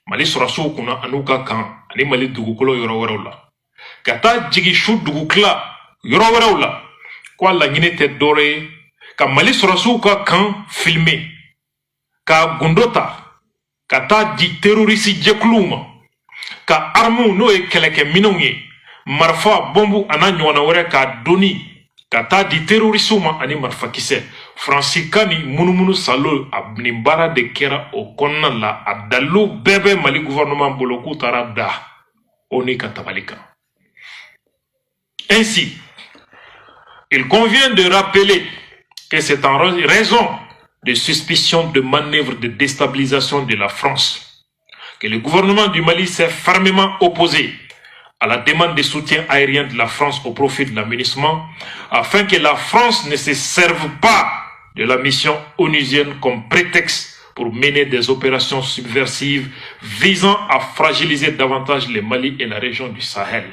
Mali sɔrɔsiw kunna an'u ka kan ani Mali dugukolo yɔrɔ wɛrɛw la, ka taa jigin su dugukila yɔrɔ wɛrɛw la, ko a laɲini tɛ dɔwɛrɛ ye ka Mali sɔrɔsiw ka kan filmer, k'a gundo ta ka taa di terroriste jɛkuluw ma, ka armew, n'o ye kɛlɛkɛminɛnw ye, marifa, bɔnbu a n'a ɲɔgɔnna wɛrɛ, k'a doni ka taa di terroristew ma ani marifakisɛ. Faransi ka nin munumunu salo a nin baara de kɛra o kɔnɔna la. A dalilu bɛɛ bɛ Mali gouvernement bolo k'u taara da ONU ka tabali kan. Ainsi, il convient de rappeler que c'est en raison de suspicion de manœuvres de déstabilisation de la France que le gouvernement du Mali s'est fermement opposé à la demande de soutien aérien de la France au profit de la MINUSMA, afin que la France ne se serve pas de la mission onusienne comme prétexte pour mener des opérations subversives visant à fragiliser davantage le Mali et la région du Sahel.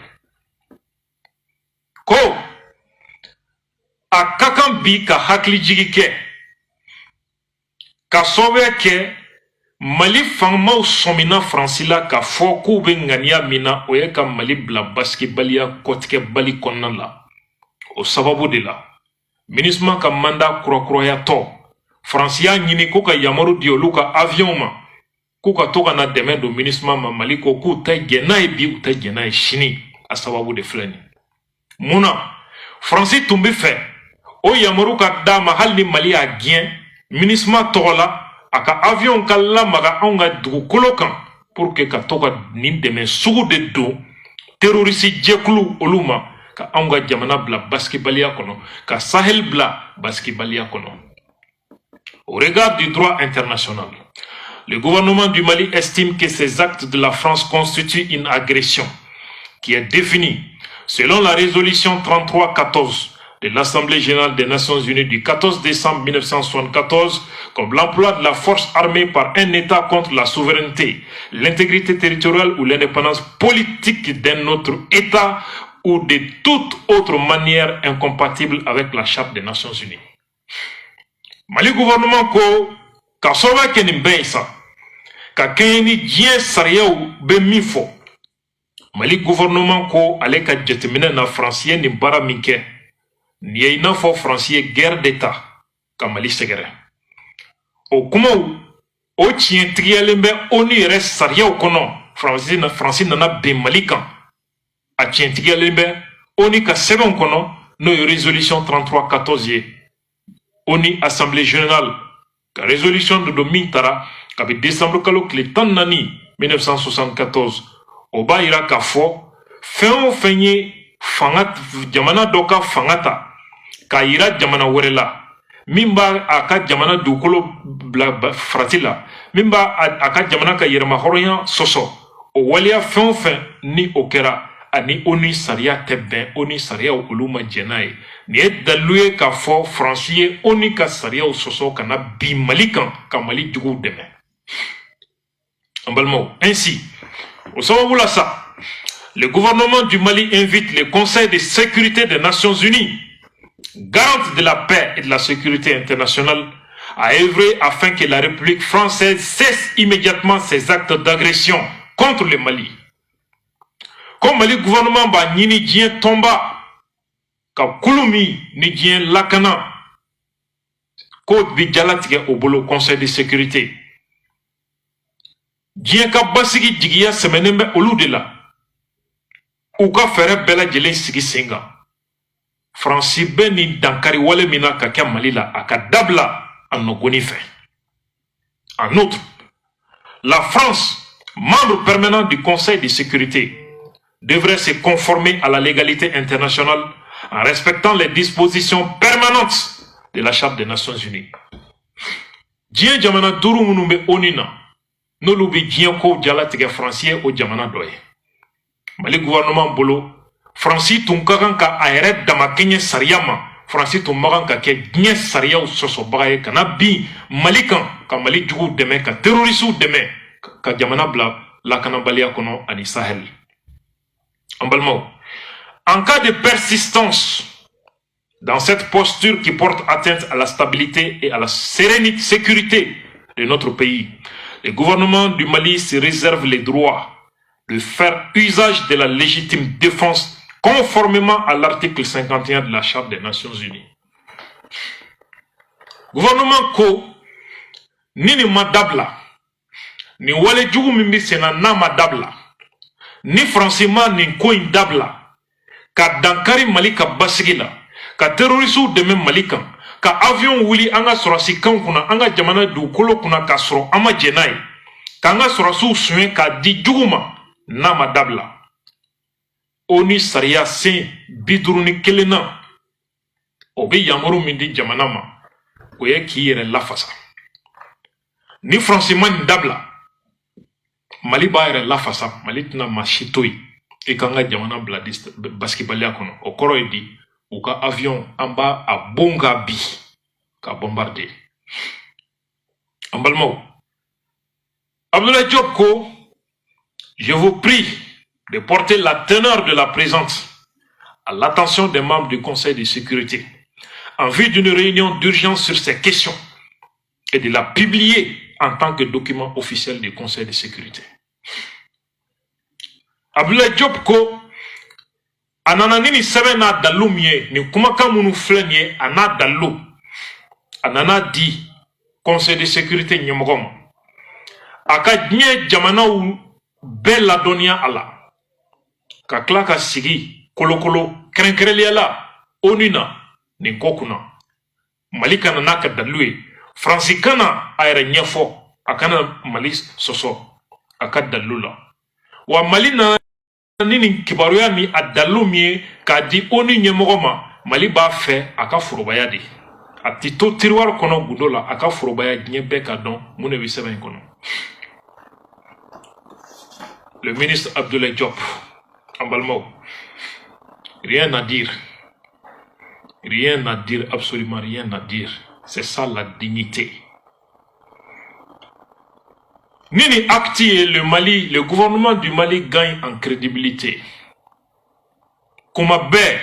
Ko a ka kan bi ka hakilijigi kɛ ka sababuya kɛ Mali faamaw sɔmina Faransi la k'a fɔ k'u bɛ ŋaniya min na, o ye ka Mali bila basigibaliya kɔtigɛbali kɔnɔna la. O sababu de la, MINUSMA ka mandat kurakurayatɔ, Faransi y'a ɲini ko ka yamaru di olu ka avion ma k'u ka to ka na dɛmɛ don MINUSMA ma. Mali ko k'u tɛ jɛn n'a ye bi, u tɛ jɛn n'a ye sini. A sababu de filɛ nin. Mun na Faransi tun bɛ fɛ o yamaru ka d'a ma, hali ni Mali y'a gɛn MINUSMA tɔgɔ la, a ka avion ka lamaga anw ka dugukolo kan pour que ka to ka nin dɛmɛ sugu de don terroriste jɛkulu olu ma, ka anw ka jamana bila basigibaliya kɔnɔ, ka Sahel bila basigibaliya kɔnɔ? Au regard du droit international, le gouvernement du Mali estime que ces actes de la France constituent une agression qui est définie selon la résolution 3314 de l'Assemblée générale des Nations unies du 14 décembre 1974 comme l'emploi de la force armée par un État contre la souveraineté, l'intégrité territoriale ou l'indépendance politique d'un autre État ou de toute autre manière incompatible avec la Charte des Nations unies. Mali gouvernement ko ka sababu kɛ nin bɛɛ ye sa, ka kɛɲɛ ni diɲɛ sariyaw bɛ min fɔ, Mali gouvernement ko ale ka jateminɛ na, Faransi ye nin baara min kɛ nin ye, i n'a fɔ Faransi ye guerre d'état ka Mali sɛgɛrɛ. O kumaw o tiɲɛtigiyalen bɛ ONU yɛrɛ sariyaw kɔnɔ. Faransi na, Faransi nana bin Mali kan, a tiɲɛtigiyalen bɛ ONU ka sɛbɛnw kɔnɔ, n'o ye résolution 3314 ye, ONU Assemblée générale ka résolution dɔ don min tara kabi décembre kalo tile 14 1974. O b'a yira k'a fɔ fɛn o fɛn ye fanga, jamana dɔ ka fanga ta k'a yira jamana wɛrɛ la, min b'a a ka jamana dugukolo bila farati la, min b'a a ka jamana ka yɛrɛma hɔrɔnya sɔsɔ, o waleya fɛn o fɛn ni o kɛra, ani ONU sariya tɛ bɛn. ONU sariyaw olu ma jɛn n'a ye. Nin ye dalilu ye k'a fɔ Faransi ye ONU ka sariyaw sɔsɔ ka na bin Mali kan, ka Mali juguw dɛmɛ. An balimaw, ainsi, o sababu la sa, le gouvernement du Mali invite le Conseil de sécurité des Nations Unies, garante de la paix et de la sécurité internationale, à œuvrer afin que la République française cesse immédiatement ses actes d'agression contre le Mali. Ko Mali gouvernement b'a ɲini diɲɛ tɔnba ka kulu min ni diɲɛ lakana ko bi jalatigɛ o bolo, Conseil de sécurité, diɲɛ ka basigi jigiya sɛmɛnen bɛ olu de la, u ka fɛɛrɛ bɛɛ lajɛlen sigi sen kan, Faransi bɛ nin dankari wale min na ka kɛ Mali la, a ka dabila a nɔgɔni fɛ. En outre, la France, membre permanent du Conseil de sécurité, devrait se conformer à la légalité internationale en respectant les dispositions permanentes de la Charte des Nations Unies. Diɲɛ jamana duuru minnu bɛ ONU na, n'olu bɛ diɲɛ kow jalatigɛ, Faransi ye o jamana dɔ ye. Mali gouvernement bolo, Faransi tun ka kan ka a yɛrɛ damakɛɲɛ sariya ma. Faransi tun ma kan ka kɛ diɲɛ sariyaw sɔsɔbaga ye ka na bin Mali kan, ka Mali juguw dɛmɛ, ka terroristew dɛmɛ, ka jamana bila lakanabaliya kɔnɔ ani Sahel. An balimaw, en cas de persistance dans cette posture qui porte atteinte à la stabilité et à la sérénité, sécurité de notre pays, Le gouvernement du Mali se réserve le droit de faire usage de la légitime défense conformément à l'article 51 de la Charte des Nations Unies. Gouvernement ko ni nin ma dabila, nin wale jugu min bɛ sen na, n'a ma dabila, ni Faransi ma nin ko in dabila ka dankari Mali ka basigi la, ka terrorisiw dɛmɛ Mali kan, ka avion wuli an ka sɔrɔsi kan kunna, an ka jamana dugukolo kunna, k'a sɔrɔ an ma jɛn n'a ye, k'an ka sɔrɔsiw suɲɛ k'a di jugu ma, n'a ma dabila, ONU sariya sen 51 na, o bɛ yamaru min di jamana ma, o ye k'i yɛrɛ lafasa. Ni Faransi ma nin dabila, Mali b'a yɛrɛ lafasa. Mali tɛna maa si to yen i k'an ka jamana bila basigibaliya kɔnɔ. O kɔrɔ ye di? U ka avion, an b'a a bon ka bi ka bombarder. An balimaw, Abdoulaye Diop ko: je vous prie de porter la teneur de la présente à l'attention des membres du Conseil de sécurité en vue d'une réunion d'urgence sur ces questions et de la publier en tant que document officiel du Conseil de sécurité. Abdoulaye Diop ko a nana ni nin sɛbɛn n'a dalilu min ye, nin kumakan minnu filɛ nin ye, a n'a dalilu, a nana di Conseil de sécurité ɲɛmɔgɔ ma, a ka diɲɛ jamanaw bɛɛ ladɔnniya a la, ka tila ka sigi kolokolo kɛrɛnkɛrɛnnenya la ONU na nin ko kunna. Mali kana n'a ka dalilu ye, Faransi kana a yɛrɛ ɲɛfɔ, a kana Mali sɔsɔ a ka dalilu la. Wa Mali nana ni nin kibaruya ni a dalilu min ye k'a di ONU ɲɛmɔgɔ ma, Mali b'a fɛ a ka forobaya de, a ti to tiroir kɔnɔ gundo la, a ka forobaya, diɲɛ bɛɛ ka dɔn mun de bɛ sɛbɛn in kɔnɔ. Le ministre Abdoulaye Diop, an balimaw, rien à dire, rien à dire, absolument rien à dire. C'est ça la dignité. Ni ni acte ye, le Mali, le gouvernement du Mali gagne en crédibilité. Kuma bɛɛ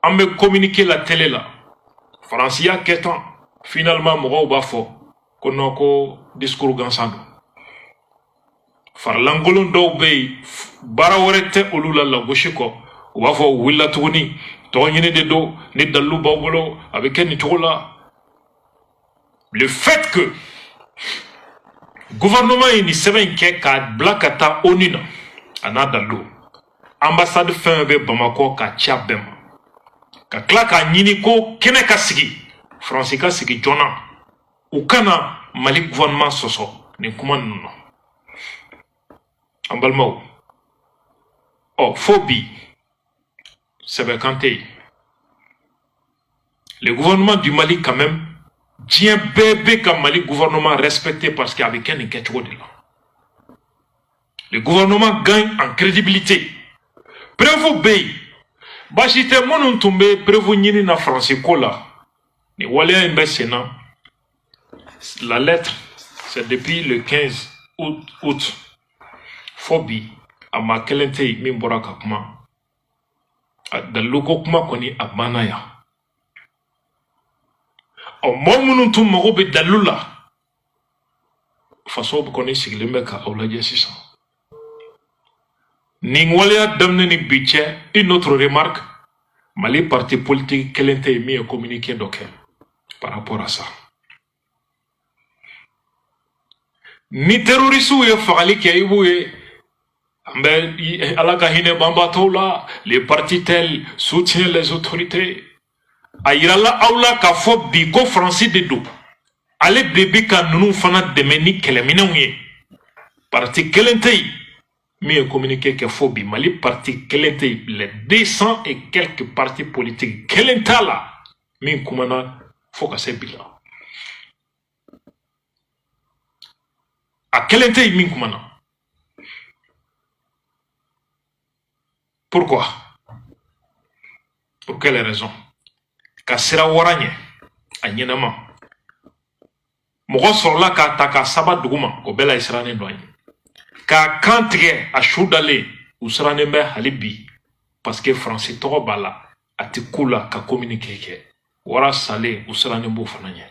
an bɛ communiquer la télé la, Faransi y'a kɛ tan, finalement mɔgɔw b'a fɔ ko non, ko discours gansan don. Farilankolon dɔw bɛ yen, baara wɛrɛ tɛ olu la lagosi kɔ. U b'a fɔ u wulila tuguni, tɔgɔ ɲini de don, ni dalilu b'aw bolo, a bɛ kɛ nin cogo la. Le fait que gouvernement ye nin sɛbɛn in kɛ k'a bila ka taa ONU na, a n'a dalilu, ambassade fɛn fɛn bɛ Bamakɔ, ka ci a bɛɛ ma, ka tila k'a ɲini ko kɛnɛ ka sigi, Faransi ka sigi joona, u kana Mali gouvernement sɔsɔ nin kuma ninnu na. An balimaw, ɔ fo bi sɛbɛkan tɛ yen. Le gouvernement du Mali quand même, diɲɛ bɛɛ bɛ ka Mali gouvernement respecter parce que a bɛ kɛ nin kɛcogo de la. Le gouvernement gagne en crédibilité. Preuve bɛ yen, baasi tɛ. Minnu tun bɛ preuve ɲini na Faransi ko la, nin waleya in bɛ sen na. La lettre, c'est depuis le 15 août, fo bi a maa kelen tɛ yen min bɔra ka kuma. A dalilu ko kuma kɔni, a banna yan. Ɔ mɔgɔ minnu tun mago bɛ dalilu la, faso kɔni sigilen bɛ ka aw lajɛ sisan. Nin waleya daminɛ ni bi cɛ, une autre remarque: Mali parti politique kelen tɛ yen min ye communiqué dɔ kɛ par rapport à ça. Ni terroristew ye fagali kɛ, i b'u ye, an bɛ Ala ka hinɛ banbaatɔw la, les partis tels soutient les autorités. A yirala aw la k'a fɔ bi ko Faransi de don, ale de bi ka ninnu fana dɛmɛ ni kɛlɛminɛnw ye. Parti kelen tɛ yen min ye communiqué kɛ fo bi. Mali parti kelen tɛ yen, les 200 et quelques partis politiques, kelen t'a la min kumana fo ka se bi la. A kelen tɛ yen min kumana. Pourquoi? Pour quelle raison? Ka sira wara ɲɛ a ɲɛnama, mɔgɔ sɔrɔla k'a ta k'a saba duguma, o bɛɛ la i sirannen don a ɲɛ, k'a kan tigɛ a su dalen, u sirannen bɛ hali bi parce que Faransi tɔgɔ b'a la, a ti ku la ka communiqué kɛ. Wara salen, u sirannen b'o fana ɲɛ.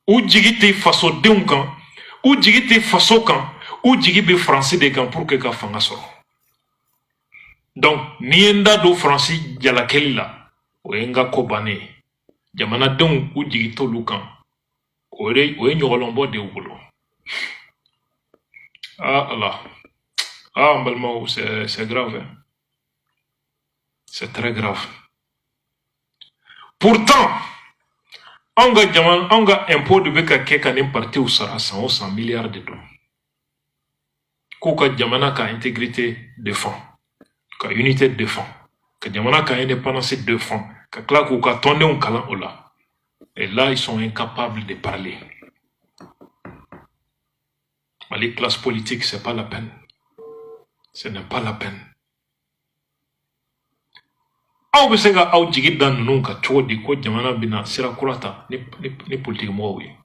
U jigi tɛ fasodenw kan, u jigi tɛ faso kan, u jigi bɛ Faransi de kan pour que ka fanga sɔrɔ. Donc ni ye n da don Faransi jalakɛli la, o ye n ka ko bannen ye. Jamanadenw, u jigi t'olu kan, o ye ɲɔgɔlɔnbɔ de y'u bolo. Ah Allah, ah n balimaw, c'est grave, hein? C'est très grave. Pourtant anw ka jamana, anw ka impôt de bɛ ka kɛ ka nin partiw sara san o san, miliyari de don, k'u ka jamana ka intégrité défend, ka unité défend, ka jamana ka indépendance défend, ka tila k'u ka tɔndenw kalan o la. Et là, ils sont incapables de parler. Mali classe politique, c'est pas la peine, ce n'est pas la peine. Aw bɛ se ka aw jigi da ninnu kan cogo di ko jamana bɛna sira kura ta ni politiki mɔgɔw ye?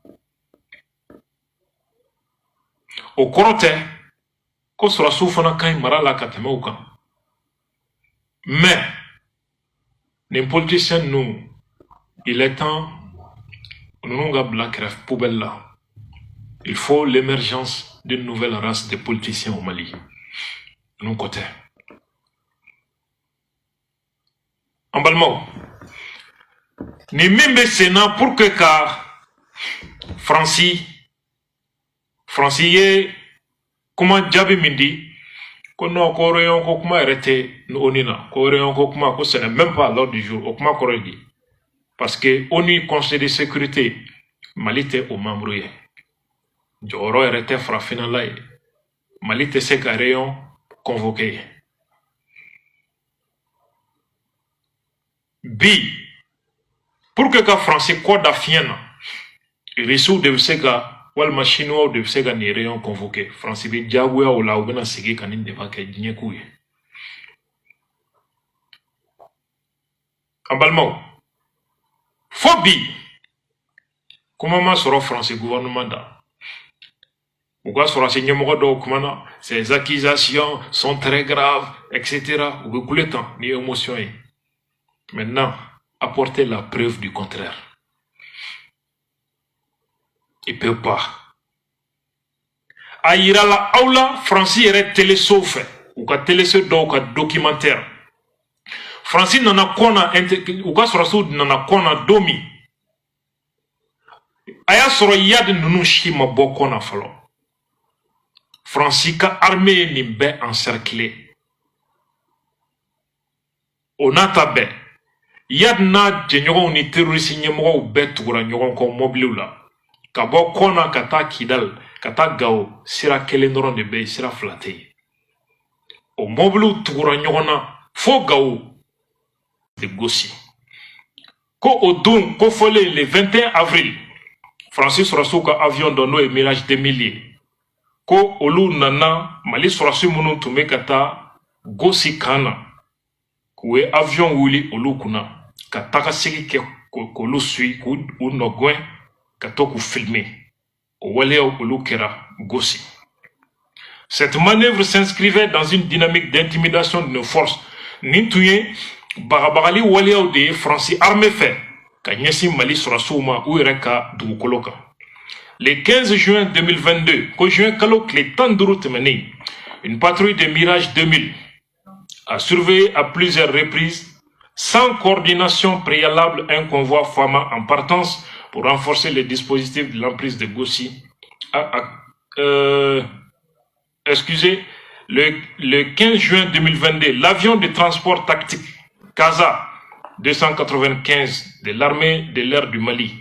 O kɔrɔ tɛ ko sɔrɔsiw fana ka ɲi mara la ka tɛmɛ u kan, mais nin politicien ninnu, il est temps ninnu ka bila kɛrɛfɛ, poubelle la. Il faut l'émergence d'une nouvelle race de politiciens au Mali. Ninnu ko tɛ. An balimaw, nin min bɛ sen na pour que ka Faransi ye kuma jaabi min di ko non, ko réunion ko kuma yɛrɛ tɛ ONU na, ko réunion ko kuma, ko ce n'est même pas à l'ordre du jour. O kuma kɔrɔ ye di? Parce que ONU Conseil de sécurité, Mali tɛ o membre ye, jɔyɔrɔ yɛrɛ tɛ farafinna la ye. Mali tɛ se ka réunion convoquer bi. Pour que ka Faransi kɔ da fiɲɛ na, Rusiw de bɛ se ka, walima Chinois de bɛ se ka nin réunion convoquer. Faransi bɛ diyagoya o la, u bɛna sigi ka nin débat kɛ diɲɛ k'u ye. An balimaw, fo bi kuma ma sɔrɔ Faransi gouvernement da. U ka sɔrɔsi ɲɛmɔgɔ dɔw kumana, ces accusations sont très graves, etc. U bɛ kule tan ni émotion ye. Maintenant, apporter la preuve du contraire, ils peuvent pas. A yirala aw la Faransi yɛrɛ telesow fɛ, u ka teleso dɔw ka documentaire. Faransi nana Kɔna, u ka sɔrɔsiw nana Kɔna don min, a y'a sɔrɔ Iyad ninnu si ma bɔ Kɔna fɔlɔ. Faransi ka armée ye nin bɛɛ encercler. O n'a ta bɛɛ, Iyad n'a jɛɲɔgɔnw ni terroriste ɲɛmɔgɔw bɛɛ tugura ɲɔgɔn kɔ mɔbiliw la ka bɔ Kɔna ka taa Kidal, ka taa Gawo. Sira kelen dɔrɔn de bɛ yen, sira fila tɛ yen. O mɔbiliw tugura ɲɔgɔn na fo Gawo de Gosi. Ko o don ko fɔlen, le 21 avril, Faransi sɔrɔsiw ka avion dɔ, n'o ye Mirage 2000 ye, ko olu nana Mali sɔrɔsi minnu tun bɛ ka taa Gosi kan na, k'u ye avion wuli olu kunna ka taga segi kɛ k'olu suit, k'u nɔgɛn, ka to k'u filmer. O waleyaw olu kɛra Gosi. Cette manœuvre s'inscrivait dans une dynamique d'intimidation de nos forces. Nin tun ye bagabagali waleyaw de ye Faransi armée fɛ ka ɲɛsin Mali sɔrɔsiw ma u yɛrɛ ka dugukolo kan. Le 15 juin 2022, ko juin kalo tile 15 tɛmɛnen, une patrouille de Mirage 2000 a surveillé à plusieurs reprises, sans coordination préalable, un convoi FAMA en partance pour renforcer le dispositif de l'emprise de Gossi. Excusez, le 15 juin 2022, l'avion de transport tactique CASA 295 de l'armée de l'air du Mali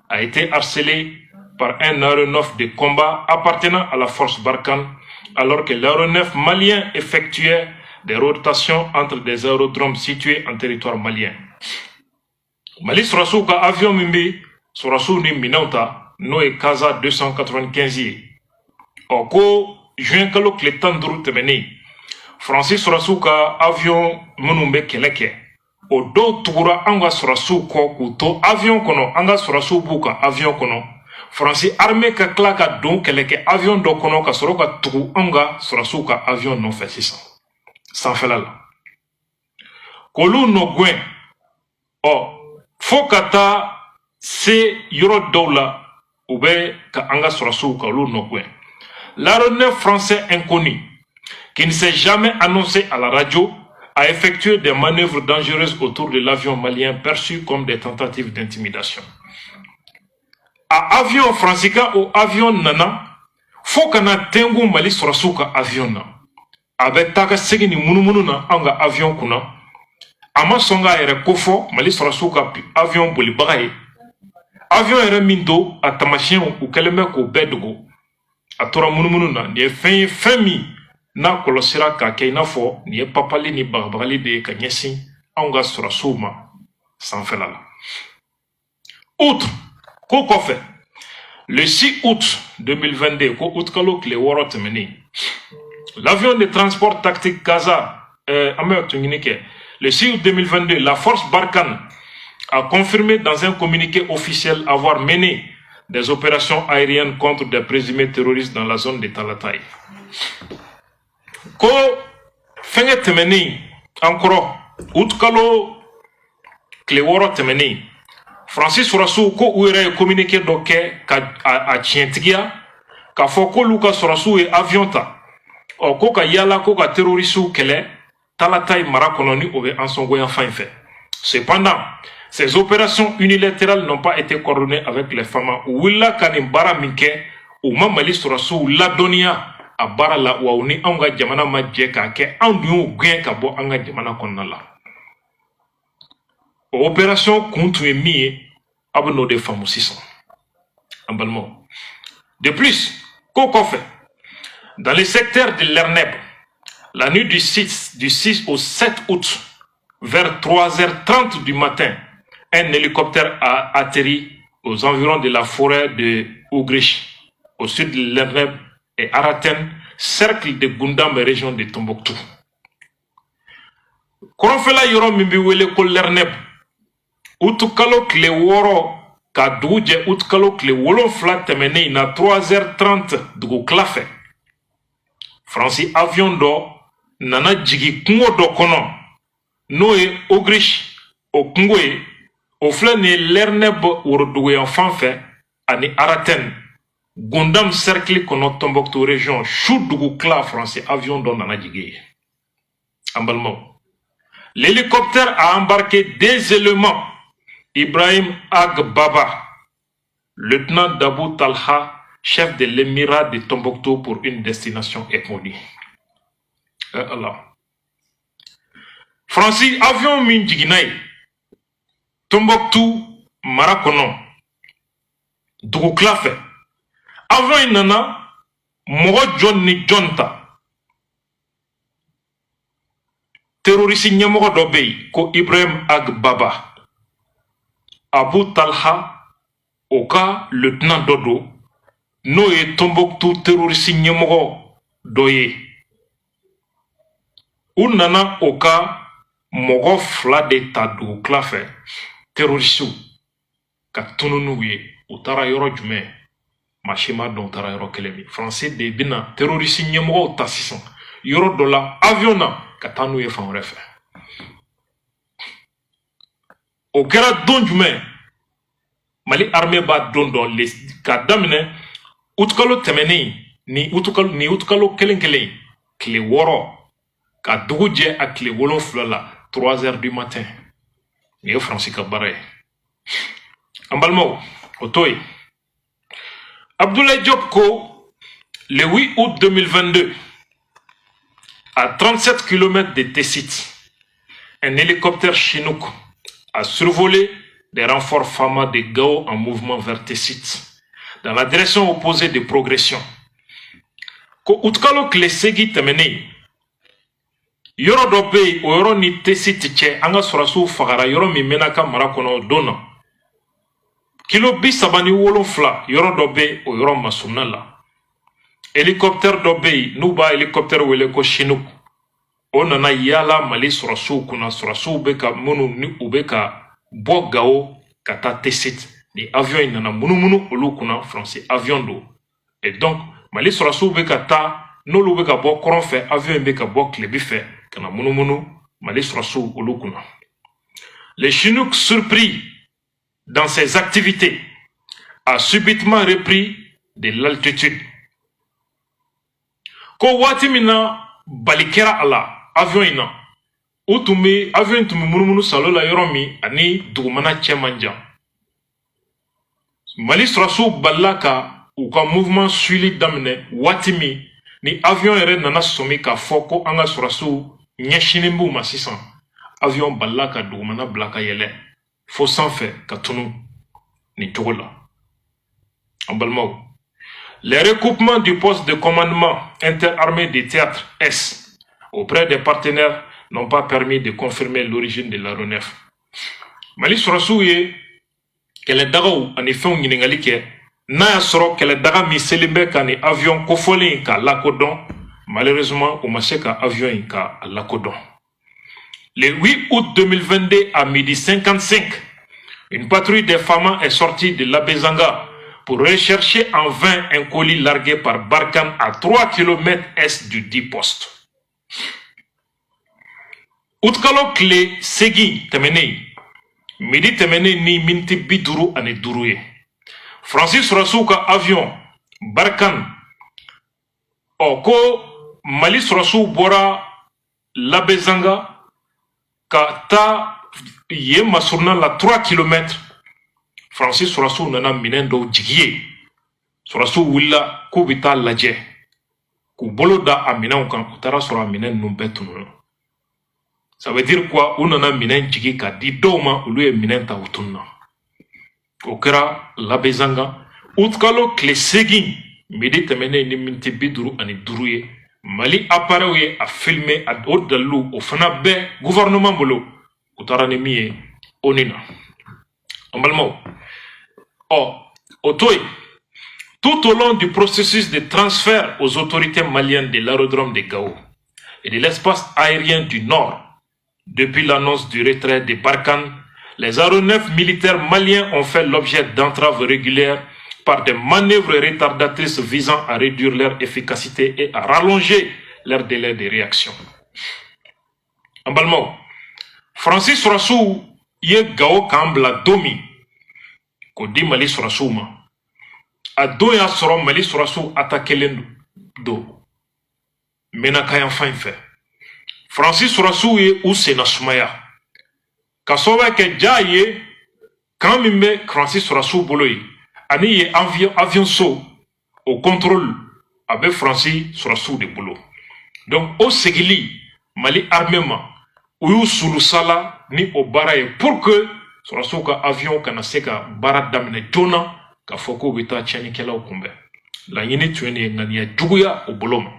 a été harcelé par un aéronef de combat appartenant à la force Barkhane, alors que l'aéronef malien effectuait des rotations entre des aérodromes situés en territoire malien. Mali sɔrɔsiw ka avion min bɛ sɔrɔsiw ni minɛnw ta, n'o ye CASA 295 ye, ɔ ko juin kalo tile 15 tɛmɛnen, Faransi sɔrɔsiw ka avion minnu bɛ kɛlɛ kɛ, o dɔw tugura an ka sɔrɔsiw kɔ k'u to avion kɔnɔ. An ka sɔrɔsiw b'u ka avion kɔnɔ, Faransi armée ka tila ka don kɛlɛkɛ avion dɔ kɔnɔ ka sɔrɔ ka tugu anw ka sɔrɔsiw ka avion nɔfɛ sisan sanfɛla la, k'olu nɔ gɛn, ɔ fo ka taa se yɔrɔ dɔw la. U bɛ ka an ka sɔrɔsiw ka olu nɔ gɛn. L'aéronef français inconnu, qui ne s'est jamais annoncé à la radio, a effectué des manœuvres dangereuses autour de l'avion malien perçues comme des tentatives d'intimidation. A avion Faransi ka o avion nana fo ka na tɛnku Mali sɔrɔsiw ka avion na. A bɛ taa ka segin ni munumunu na anw ka avion kunna. A ma sɔn k'a yɛrɛ kofɔ Mali sɔrɔsiw ka avion bolibaga ye. Avion yɛrɛ min don, a tamasiyɛnw, u kɛlen bɛ k'o bɛɛ dogo. A tora munumunu na. Nin ye fɛn ye, fɛn min n'a kɔlɔsira k'a kɛ i n'a fɔ nin ye papali ni bagabagali de ye ka ɲɛsin anw ka sɔrɔsiw ma sanfɛla la. Outre, ko kɔfɛ, le 6 août 2022, ko août kalo tile 6 tɛmɛnen, l'avion de transport tactique Gaza, an bɛ tun ɲini kɛ, le 6 août 2022, la force Barkhane a confirmé dans un communiqué officiel avoir mené des opérations aériennes contre des présumés terroristes dans la zone de Talataï. Ko fɛnkɛ tɛmɛnen an kɔrɔ, août kalo tile 6 tɛmɛnen, Faransi sɔrɔsiw ko u yɛrɛ ye communiqué dɔ kɛ ka a tiɲɛtigiya k'a fɔ k'olu ka sɔrɔsiw ye avion ta, ɔ ko ka yala ko ka terroristew kɛlɛ Talataï mara kɔnɔ, ni o bɛ Ansongo fan in fɛ. Cependant, ces opérations unilatérales n'ont pas été coordonnées avec les FAMA. U wulila ka nin baara min kɛ, u ma Mali sɔrɔsiw ladɔnniya a baara la, wa u ni anw ka jamana ma jɛ k'a kɛ. Anw dun y'u gɛn ka bɔ an ka jamana kɔnɔna la. O opération kun tun ye min ye, aw bɛ n'o de faamu sisan, an balimaw. De plus, ko kɔfɛ, dans le secteur de Lerneb, la nuit du 6 au 7 août, vers 3h30 du matin, un hélicoptère a atterri aux environs de la forêt de Ougrich, au sud de Lerneb et Araten, cercle de Gundam, région de Tombouctou. Kɔrɔnfɛla yɔrɔ min bɛ wele ko Lerneb, utukalo tile 6 ka dugu jɛ utukalo tile 7 tɛmɛnen in na, 3h30 dugukila fɛ, Faransi avion dɔ nana jigin kungo dɔ kɔnɔ, n'o ye Ogrich o kungo ye. O filɛ nin ye Lerneb woroduguyanfan fɛ ani Araten, Gundam cercle kɔnɔ, Tombouctou région. Su dugukila, Faransi avion dɔ nana jigin yen, an balimaw. L'hélicoptère a embarqué des éléments: Ibrahim Ag Baba, lieutenant d'Abou Talha, chef de l'émirat de Tombouctou, pour une destination inconnue. Allah. Faransi avion min jiginna yen Tombouctou mara kɔnɔ dugukila fɛ, avion in nana mɔgɔ jɔn ni jɔn ta? Terroriste ɲɛmɔgɔ dɔ bɛ yen ko Ibrahim Ag Baba, Abu Talha o ka lieutenant dɔ don, n'o ye Tombouctou terroriste ɲɛmɔgɔ dɔ ye. U nana o ka mɔgɔ fila de ta dugukila fɛ, terroristew, ka tunu n'u ye. U taara yɔrɔ jumɛn, maa si m'a dɔn u taara yɔrɔ kelen min. Faransi de bɛna terroriste ɲɛmɔgɔw ta sisan yɔrɔ dɔ la avion na ka taa n'u ye fan wɛrɛ fɛ. O kɛra don jumɛn? Mali armée b'a don dɔn. K'a daminɛ utukalo tɛmɛnen ni utukalo ni utukalo kelen kelen tile 6 ka dugu jɛ a tile 7 la, 3 heures du matin. Nin ye Faransi ka baara ye, an balimaw. O to yen, Abdoulaye Diop ko le 8 août 2022, à 37 km de Tessit, un hélicoptère Chinook a survolé des renforts FAMA de Gao en mouvement vers Tessit, dans la direction opposée de progression. Ko utukalo tile 8 tɛmɛnen, yɔrɔ dɔ bɛ yen, o yɔrɔ ni Tessit cɛ, an ka sɔrɔsiw fagara yɔrɔ min Menaka mara kɔnɔ o don na, kilo 37, yɔrɔ dɔ bɛ o yɔrɔ masurunna la, hélicoptère dɔ bɛ yen n'u b'a hélicoptère wele ko Chinook, o nana yaala Mali sɔrɔsiw kunna, sɔrɔsiw bɛ ka minnu ni u bɛ ka bɔ Gawo ka taa Tessit. Ni avion in nana munumunu olu kunna, Faransi avion don. Et donc Mali sɔrɔsiw bɛ ka taa, n'olu bɛ ka bɔ kɔrɔn fɛ, avion in bɛ ka bɔ tilebi fɛ ka na munumunu Mali sɔrɔsiw olu kunna. Les Chinook, surpris dans ses activités, a subitement repris de l'altitude. Ko waati min na bali kɛra a la avion in na, u tun bɛ avion in tun bɛ munumunu salo la yɔrɔ min ani dugumana cɛ man jan, Mali sɔrɔdasiw balila ka u ka mouvement suili daminɛ. Waati min ni avion yɛrɛ nana sɔmi k'a fɔ ko an ka sɔrɔdasiw ɲɛsinnen b'u ma sisan, avion balila ka dugumana bila ka yɛlɛ fo sanfɛ ka tunu nin cogo la. An balimaw, les recoupements du poste de commandement interarmé des théâtres S auprès des partenaires n'ont pas permis de confirmer l'origine de l'aéronef. Mali sɔrɔdasiw ye kɛlɛdagaw ani fɛnw ɲininkali kɛ n'a y'a sɔrɔ kɛlɛdaga min selen bɛ ka nin avion kofɔlen in k'a lakodɔn. Malheureusement, u ma se ka avion in k'a lakodɔn. Le 8 août 2022 à midi 55, une patrouille des FAMA est sortie de Labezanga pour rechercher en vain un colis largué par Barkhane à 3 km est du dit poste. Utkalo tile 8 tɛmɛnen, midi tɛmɛnen ni miniti 55 ye, Faransi sɔrɔdasiw ka avion Barkhane, ɔ ko Mali sɔrɔdasiw bɔra Labezanga ka taa yen masuruna la 3 km, Faransi sɔrɔdasiw nana minɛn dɔw jigi ye. Sɔrɔdasiw wulila k'u bɛ taa lajɛ k'u bolo da a minɛnw kan, u taara sɔrɔ a minɛn ninnu bɛɛ tununa. Ça veut dire quoi? U nana minɛn jigi ka di dɔw ma, olu ye minɛn ta, u tununa. O kɛra Labezanga utikalo tile 8, midi tɛmɛnen ni miniti 55 ye. Mali appareil ye a filmer, a o dalilu o fana bɛ gouvernement bolo, u taara ni min ye ONU na. An balimaw, ɔ o to yen, tout au long du processus de transfert aux autorités maliennes de l'aérodrome de Gao et de l'espace aérien du Nord, depuis l'annonce du retrait de Barkhane, les aéronefs militaires maliens ont fait l'objet d'entraves régulières par des manœuvres retardatrices visant à réduire leur efficacité et à rallonger leur délai de réaction. An balimaw, Faransi sɔrɔdasiw ye Gawo kan bila don min k'o di Mali sɔrɔdasiw ma, a don y'a sɔrɔ Mali sɔrɔdasiw attaquelen don Menaka yan fan in fɛ. Faransi sɔrɔdasiw ye u senna sumaya ka sababu kɛ ja ye kan min bɛ Faransi sɔrɔdasiw bolo ye ani ye avion so o contrôle a bɛ Faransi sɔrɔdasiw de bolo. Donc o segili Mali armée ma, u y'u sulusala ni o baara ye pour que sɔrɔdasiw ka avion kana se ka baara daminɛ joona k'a fɔ k'u bɛ taa tiɲɛnikɛlaw kunbɛn. Laɲini tun ye nin ye, ŋaniya juguya o bolo ma.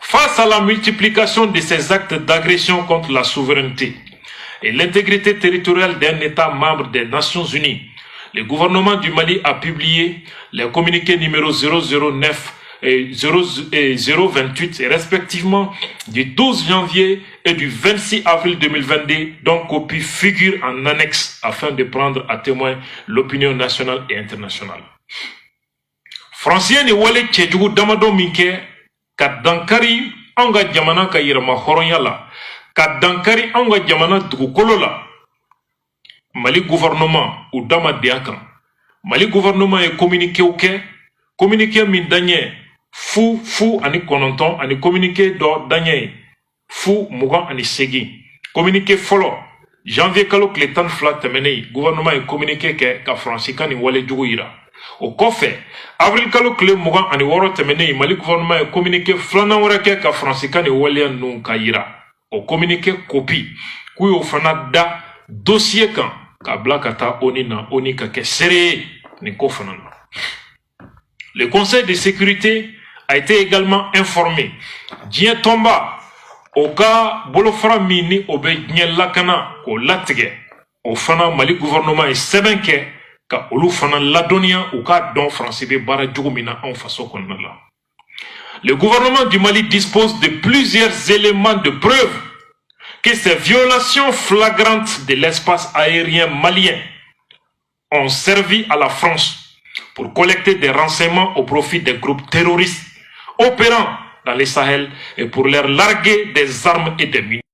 Face à la multiplication de ces actes d'agression contre la souveraineté et l'intégrité territoriale d'un État membre des Nations Unies, le gouvernement du Mali a publié les communiqués numéro 009 et 0 et 028, respectivement du 12 janvier et du 26 avril 2022, dont copie figure en annexe, afin de prendre à témoin l'opinion nationale et internationale. Faransi ye nin wale cɛjugu damadɔ min kɛ ka dankari anw ka jamana ka yɛrɛma hɔrɔnya la, ka dankari anw ka jamana dugukolo la, Mali gouvernement u da ma den a kan. Mali gouvernement ye communiquéw kɛ, communiqué min daɲɛ 009 ani communiqué dɔ daɲɛ ye 028. Communiqué fɔlɔ, janvier kalo tile 12 tɛmɛnen, gouvernement ye communiqué kɛ ka Faransi ka nin wale jugu yira. O kɔfɛ, avril kalo tile 26 tɛmɛnen, Mali gouvernement ye communiqué filanan wɛrɛ kɛ ka Faransi ka nin waleya ninnu ka yira. O communiqué copie, k'u y'o fana da dossier kan k'a bila ka taa ONU na, ONU ka kɛ seere ye nin ko fana na. Le Conseil de sécurité a été également informé. Diɲɛ tɔnba o ka bolofara min ni o bɛ diɲɛ lakana k'o latigɛ, o fana Mali gouvernement ye sɛbɛn kɛ ka olu fana ladɔnniya, u k'a dɔn Faransi bɛ baara jugu min na anw faso kɔnɔna la. Le gouvernement du Mali dispose de plusieurs éléments de preuve que ces violations flagrantes de l'espace aérien malien ont servi à la France pour collecter des renseignements au profit des groupes terroristes opérant dans le Sahel et pour leur larguer des armes et des munitions.